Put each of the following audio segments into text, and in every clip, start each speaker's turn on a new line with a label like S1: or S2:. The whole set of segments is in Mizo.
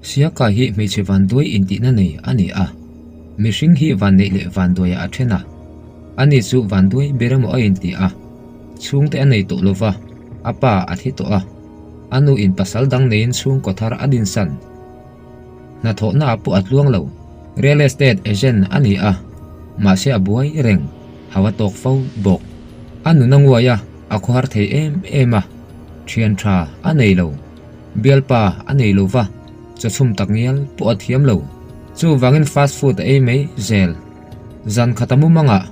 S1: Siaka hi hmeichhe vanduai intihna nei a ni a, mihring hi vanneih leh vanduaiah a then a. Ani chu vanduai ber emaw a inti a, chhungte a nei tawh lova, a pa a thi tawh a, a nu in pasal dang neiin chhungkaw thar a dinsan. Hnathawhnaah pawh a tluang lo, real estate agent a ni a, mahse a buai reng, hau a tawk fo bawk. A nun a nguai a, a khawhar thei em em a, thian tha a nei lo, bialpa a nei lo va, chawchhum tak ngial pawh a thiam lo. Chuvangin fast food a ei mai zel. Zan khat a mumangah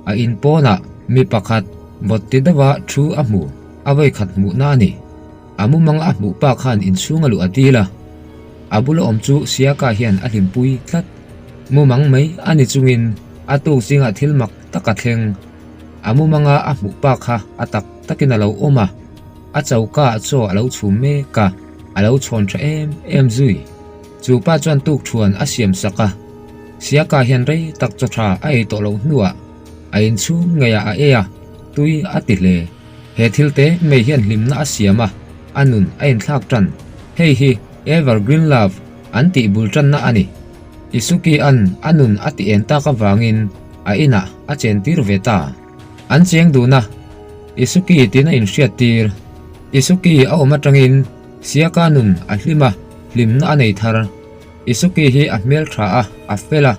S1: a in pawnah mi pakhat vawt ti deuha thu a hmu, a vawikhat hmuhna a ni. A mumanga a hmuh pa khan inchhung a luh a dil a, a bula awm chu Siaka hian a hlimpui tlat. Mumang mai a ni chungin a tuk zingah thil mak tak a thleng. A mumanga a hmuh pa kha a tak takin a lo awm a, a choka ah chaw a lo chhum mek a, a lo chhawn tha em em zui. Chu pa chuan tuk thuan a siam sak a, Siaka hian rei tak chaw tha a ei tawh loh hnuah a inchhung ngeiah a ei a, tui a ti hle. He thil te mei hian hlimna a siam a, a nun a inthlak tan. Hei hi Evergreen Love an tih bul tanna a ni. Isuki an a nun a ti en tak avangin a inah a chen tir ve ta. An cheng dun a, Isuki tiin a inhriat tir. Isuki a awm atangin Siaka nun a hlim a, hlimna a nei thar. Isuki hi a hmel tha a, a fel a,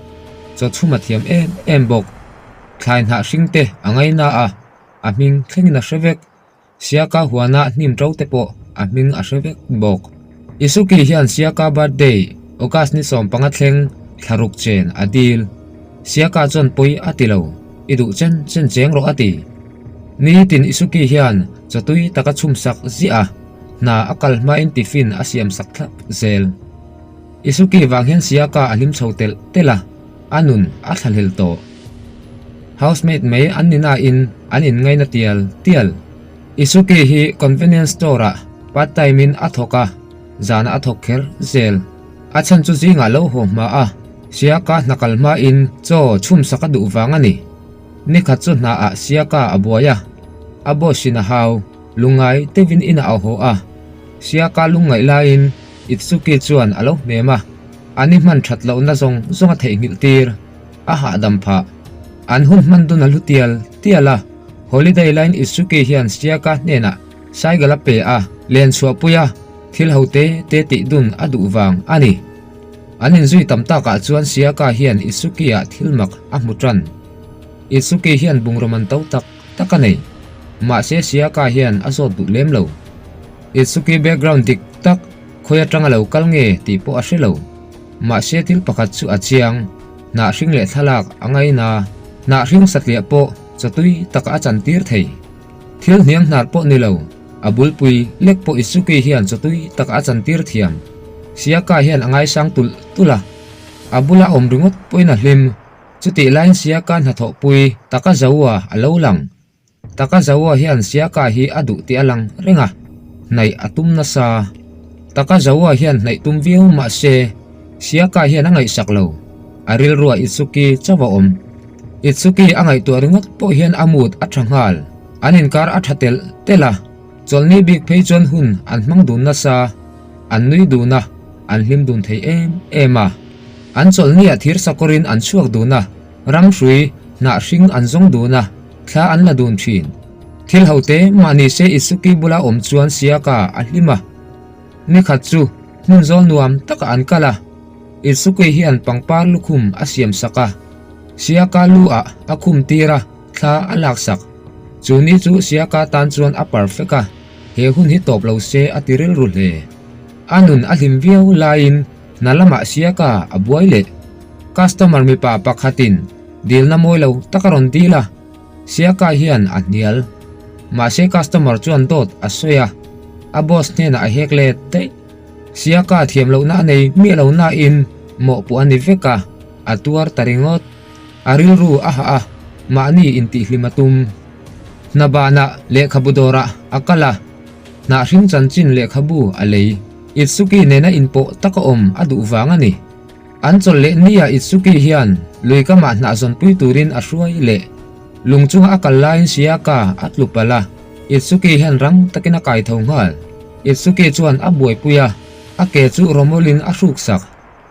S1: chawchhum a thiam em em bawk. Thlai hnah hring te a ngaina a. A hming thlengin a hre vek. Siaka huana hnim to te pawh a hming a hre vek bawk. Isuki hian Siaka birthday August ni 15 thleng thlaruk chen a dil. Siaka chuan pawi a ti lo, i duh chen chen cheng rawh a ti. Nitin Isuki hian chawtui taka chhum sak ziah a, hna a kal hmain tiffin a siam sak thlap zel. Isuki vang hian Siaka a hlim chho telh telh a, a nun a thlahlel tawh. Housemate mai an ni nain an inngaina tial tial. Isuki hi convenience store ah part time in a thawk a, zanah a thawk kher zel. A chhan chu zingah lo haw hma a, Siaka hna kal hmain chaw chhum sak a duh vang a ni. Nikhat chu hna ah Siaka a buai a, a boss in a hau, lungngai deuhin inah a haw a. Siaka lungngaih laiin Itsuki chuan a lo hnem a, an i hman that lohna zawng zawng a theihnghilh tir. A hahdam phah. An hun hman dun a hlu tial tial a, Holiday Line Itsuki hian Siaka hnenah cycle a pe a, len chhuahpui a, thil ho te te tih dun a duh vang a ni. An inzui tam takah chuan Siaka hian Itsuki-ah thil mak a hmu tan. Itsuki hian bungraw man to tak tak a nei. Mahse Siaka hian a zawt duh lem lo. Itsuki background dik tak khawi atanga lo kal nge tih pawh a hre lo. Mahse thil pakhat chu a chiang, hnah hring leh thlalak a ngaina, hnah hring satliah pawh chawtui taka a chantir thei. Thil hniang hnar pawh ni lo, a bulpui lek pawh Itsuki hian chawtui taka a chantir thiam. Siaka hian a ngaisang tulh tulh a, a bula awm ringawt pawhin a hlim. Chutih laiin Siaka hnathawhpui Takazawa a lo lang. Takazawa hian Siaka hi a duh tih a lang reng a, hnaih a tum nasa. Takazawa hian hnaih tum viau mah se, Siaka hian a ngaihsak lo. A rilruah Itsuki chauh a awm. Itsuki a ngaihtuah ringawt pawh hian a mood a tha nghal. An inkar a tha telh telh a, chawlhni bik phei chuan hun an hmang dun nasa, an nui dun a, an hlim dun thei em em a. An chawlhniah thir sakawrin an chhuak dun a, Ramhrui, hnah hring an zawng dun a, thla an la dun thin. Thil ho te mahni se Itsuki bula awm chuan Siaka a hlim a. Nikhat chu hmun zawl nuam takah an kal a, Itsuki hian pangpar lukhum a siam sak a, Siaka lu ah a khum tir a, thla a lak sak. Chu ni chu Siaka tan chuan a perfect a, he hun hi tawp lo se a ti rilru hle. A nun a hlim viau laiin hna lamah Siaka a buai leh. Customer mipa pakhatin dilna mawi lo tak a rawn dil a, Siaka hian a hnial. Mahse customer chuan dawt a sawi a, a boss hnenah a hek let daih. Siaka thiam lohna a nei miah lo nain mawhpuh a ni vek a, a tuar ta ringawt. A rilru a hah a, mahni intihhlim a tum. Hna banah lehkhabu dawrah a kal a, hnah hring chanchin lehkhabu a lei. Itsuki nena inpawh taka awm a duh vang a ni. An chawlh leh nia Itsuki hian lui kamah hnah zawnpui turin a hruai leh. Lung chunga a kal laiin Siaka a tlu palh a, Itsuki hian rang takin a kai tho nghal. Itsuki chuan a buaipui a, A ke chu rawmawlin a hruksak.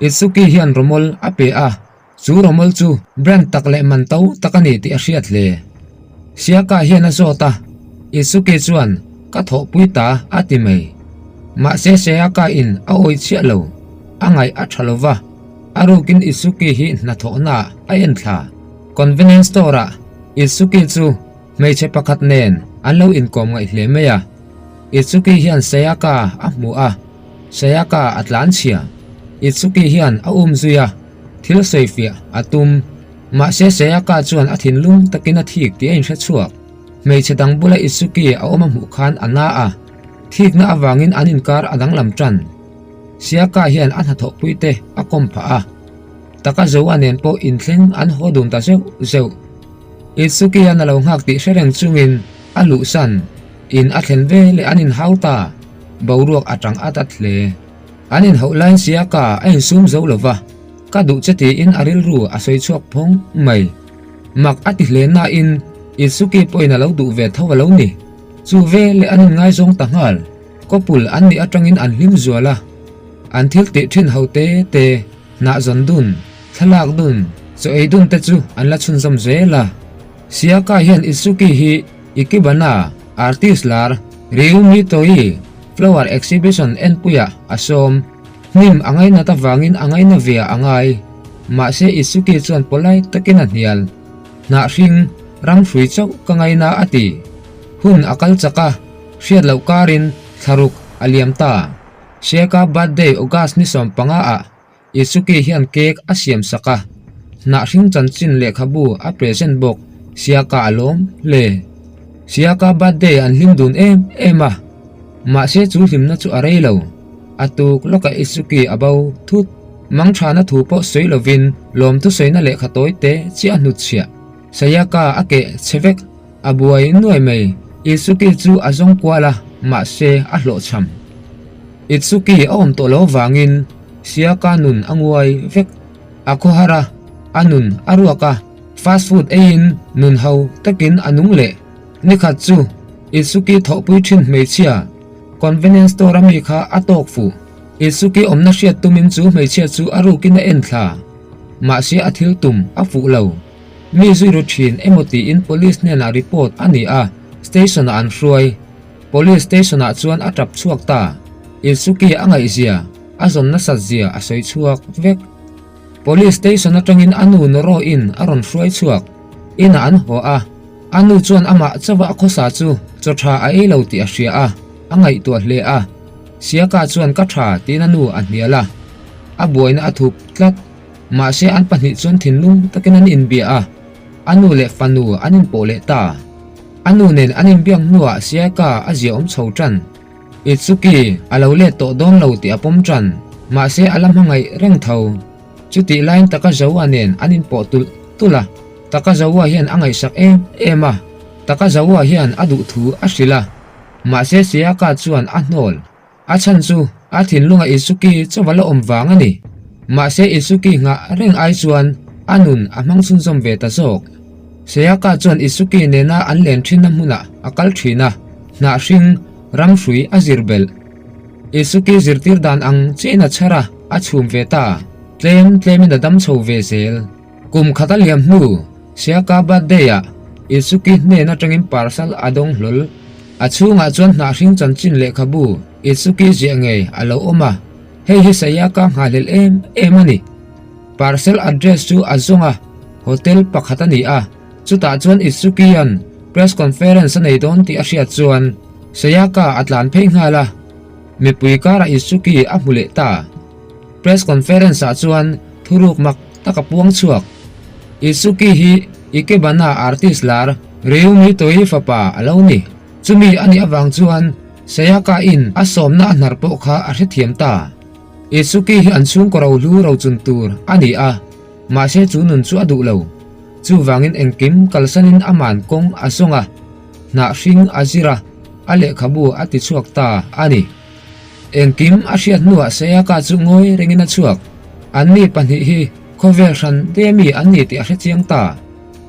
S1: Itsuki hian rawmawl a pe a, chu rawmawl chu brand tak leh man to tak a ni tih a hriat hle. Siaka hian a zawt a, Itsuki chuan ka thawhpui ta a ti mai. Mahse Sayaka in a awih chiah lo, a ngaih a tha lova, a rukin Itsuki hi hnathawhnaah a en thla. Convenience store ah Itsuki chu Hmeichhe pakhat nen an lo inkawm ngaih hle mai a, Itsuki hian Sayaka a hmu a, Sayaka a tlan chhia. Itsuki hian a um zui a, thil sawifiah a tum. Mahse Sayaka chuan a thinlung takin a thik tih a inhre chhuak. Hmeichhe dang bula Itsuki a awm a hmuh khan a na a, thikna avangin an inkar a danglam tan. Sayaka hian a hnathawhpuite a kawm phah a, Takazoa nen pawh inthleng an haw dun ta zeuh zeuh. Itsuki-an a lo nghak tih hre reng chungin a luhsan in a thlen ve leh an inhau ta, boruak a tang at at hle. An inhauh laiin Siaka a insum zo lo va, ka duh che tiin a rilru a sawi chhuak phawng mai. Mak a ti hle nain Itsuki pawhin a lo duh ve tho a lo ni. Chu ve leh an inngaizawng ta nghal. Couple an nih atangin an hlim zual a, an thil tih thin ho te te. Hnah zawn dun, thlalak dun, chaw ei dun te chu an la chhunzawm zel a. Siaka hian Itsuki hi Ikebana artist lar Ryu Mitoi flower exhibition enpuiah a sawm. Hnim a ngainat avangin a ngaina via a ngai. Mahse Itsuki chuan polite takin a hnial. Hnah hring, ram hrui chauh ka ngaina a ti. Hun a kal chak a, hriat loh karin thlaruk a liam ta. Siaka birthday August ni 15 ah Itsuki hian cake a siam sak a, hnah hring chanchin lehkhabu a present bawk Siaka a lawm hle. Siaka birthday an hlim dun em em a, mahse chu hlimna chu a rei lo. A tuk lawkah Itsuki a bo thut. Mangthana thu pawh sawi lovin lawmthu sawina lehkha tawi te chiah a hnutchhiah. Sayaka a keh chhe vek. A buai nuai mai. Itsuki chu a zawng kual a, mahse a hlawhchham. Itsuki a awm tawh lo avangin Siaka nun a nguai vek. A khawhar a, a nun a ruak a, fast food eiin nun ho takin a nung leh. Nikhat chu Itsuki thawhpui thin hmeichhia convenience store a mi kha a tawk fuh. Itsuki awmna hriat tumin chu hmeichhia chu a rukin a en thla. Mahse a thil tum a fuh lo. Mi zui ru thin emaw tiin police hnenah report a ni a, station ah an hruai. Police station ah chuan a tap chhuak ta. Itsuki a ngaihzia, a zawn nasat zia a sawi chhuak vek. Police station atangin a nu Noro in a rawn hruai chhuak. Inah an haw a, a nu chuan amah chauha a khawsa chu chaw tha a ei lo tih a hria a, a ngaihtuah hle a. Siaka chuan ka tha tiin a nu a hnial a, a buaina a thup tlat. Mahse an pahnih chuan thinlung takin an inbia a, a nu leh fanu an inpawh leh ta. A nu nen an inbiak hnuah Siaka a ziaawm chho tan. Itsuki a lo let tawh dawn lo tih a pawm tan, mahse a la hmangaih reng tho. Chutih laiin Takazawa nen an inpawh tulh tulh a, Takazawa hian a ngaihsak em em a, Takazawa hian a duh thu a hrilh a, mahse Siaka chuan a hnawl. A chhan chu a thinlunga Itsuki chauh a la awm vang a ni. Mahse Itsuki nghah reng ai chuan a nun a hmang chhunzawm ve ta zawk. Sayaka chuan Itsuki nena an len thinna hmunah a kal thin a, hnah hring, ram hrui a zir belh. Itsuki zirtir dan ang chiahin a chhar a, a chhum ve ta. Tlem tlemin a dam chho ve zel. Kum khat a liam hnu, Siaka birthday-ah Itsuki hnen atangin parcel a dawng hlawl. A chhungah chuan hnah hring chanchin lehkhabu Itsuki ziah ngei a lo awm a, hei hi Sayaka nghahhlelh em em a ni. Parcel address chu a zawng a, hotel pakhat a ni a, chutah chuan Itsuki-a'n press conference a nei dawn tih a hriat chuan Sayaka a tlan phei nghal a, mipui karah Itsuki a hmu leh ta. Press conference ah chuan thuruk mak tak a puang chhuak. Itsuki hi Ikebana artist lar Ryu Mitoi fapa a lo ni. Chumi a nih avang chuan Sayaka in a sawmna a hnar pawh kha a hrethiam ta. Itsuki hi an chhungkaw rohlu rochun tur a ni a, mahse chu nun chu a duh lo. Chuvangin engkim kalsanin aman kawng a zawng a, hnah hring a zir a, a lehkhabu a ti chhuak ta a ni. Engkim a hriat hnuah Sayaka chu ngawi rengin a chhuak. Anni pahnih hi khawvel hran de mi an ni tih a hre chiang ta.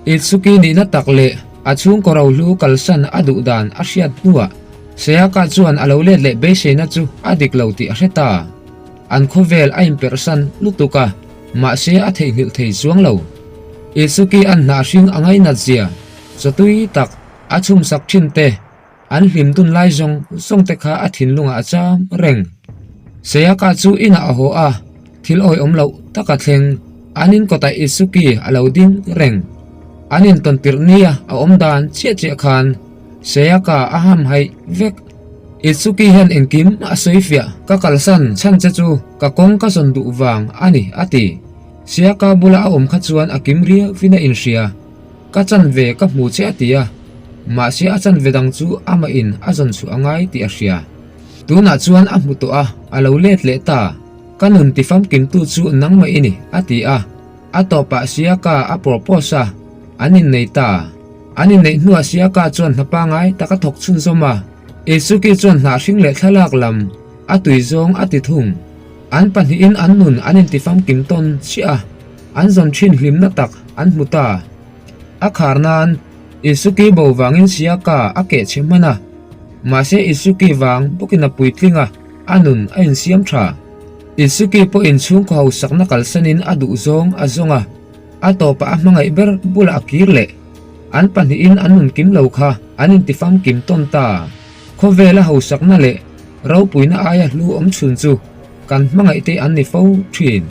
S1: Itsuki nihna tak leh a chhungkaw rohlu kalsan a duh dan a hriat hnuah Sayaka chuan a lo let leh beiseina chu a dik lo tih a hre ta. An khawvel a inperhsan lutuk a, mahse a theihnghilh thei chuang lo. Itsuki an hnah hring a ngainat zia, chawtui tak a chhumsak thin te, an hlim dun lai zawng zawng te kha a thinlungah a cham reng. Sayaka chu inah a haw a, thil awihawm loh tak a thleng. An in kawtah Itsuki a lo ding reng. An intawn tirh nia a awm dan chiah chiah khan Sayaka a hamhaih vek. Itsuki hian engkim a sawi fiah, Ka kalsan chhan che chu ka kawng ka zawn duh vang a ni, a ti. Siaka bula a awm kha chuan a kim riauin a inhria. Ka chanve ka hmu che a ti a, mahse a chanve dang chu amahin a zawn chhuah a ngai tih a hria. Tunah chuan a hmu tawh a, a lo let leh ta. Ka nun tifamkimtu chu nangmah i ni, a ti a. A tawpah Siaka a propose a, an innei ta. An inneih hnuah Siaka chuan hna pangai tak a thawk chhunzawm a, Itsuki chuan hnah hring leh thlalak lam a tui zawng a ti thung. An pahnihin an nun an intifamkim tawn chiah a, an zawn thin hlimna tak an hmu ta. A khar nan Itsuki bo vangin Siaka a keh chhe hman a, mahse Itsuki vang bawkin a puitling a, a nun a insiam tha. Itsuki pawhin chhungkaw hausakna kalsanin a duh zawng a zawng a, a tawpah a hmangaih ber bulah a kir leh. An pahnihin an nun kim lo kha an intifamkim tawn ta. Khawvela hausakna leh ropuina aia hlu awm chhun chu kan hmangaih te an ni fo thin.